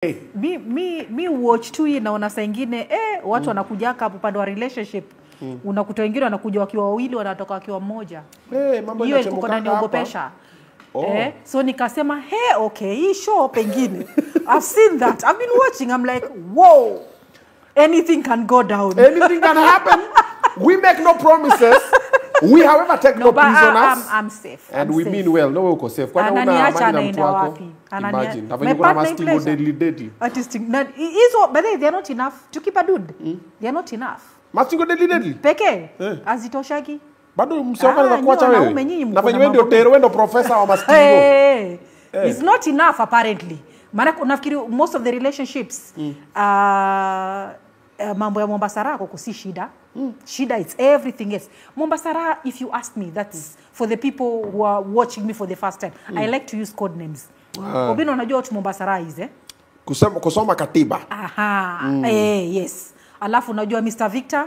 Mi watch tu hii, naona saa ingine watu wanakujaka hapo upande wa relationship. Unakuta wengine wanakuja wakiwa wawili, wanatoka wakiwa mmoja. Mambo Hiyo ilikuwa inachemkanga hapa. inaniogopesha. Oh. So nikasema, "Hey, okay, hii show pengine." I've seen that. I've been watching. I'm like, "Whoa. Anything can go down." Anything can happen. We make no promises. We, however, take no No, but prisoners. I'm safe. And I'm we safe. mean well. No, uko safe. Kwani una Ananiacha amani na mtu anaenda wako? wapi? Imagine. Na My venye kuna partner in mastingo pleasure. deadly deadly. Artistic. Na hizo, but they are not enough to keep a dude. They are not enough. Mastingo deadly deadly. Pekee hazitoshaki. Bado msio Ah, anaweza nyinyi kuacha wewe. wanaume nyinyi Na mko venye na wewe ndio mambo tero, wewe ndio professor wa mastingo. Hey, it's not enough apparently. Maana nafikiri most of the relationships, mambo ya Mombasa Raha koko si shida. Shida it's everything else. Mombasa Raha, if you ask me, that's for the people who are watching me for the first time. I like to use code names. Obino, unajua what Mombasa Raha is, eh? Kusema, kusoma katiba. Aha. Yes. Alafu unajua Mr. Victor,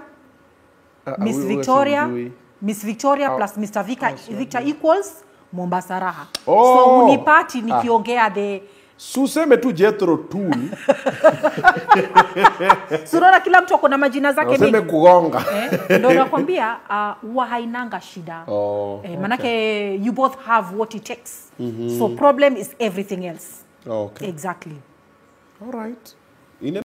Ah, Miss huyo Victoria, simjui. Miss Victoria plus Mr. Victor, Victor equals Mombasa Raha. Oh. So unipati nikiongea the Suseme tu Jethro Tull. So unaona kila mtu ako na majina zake Useme mingi. kugonga. Ndio nakwambia, huwa hainanga shida. Oh, Manake you both have what it takes. So problem is everything else. Okay. Exactly. All right.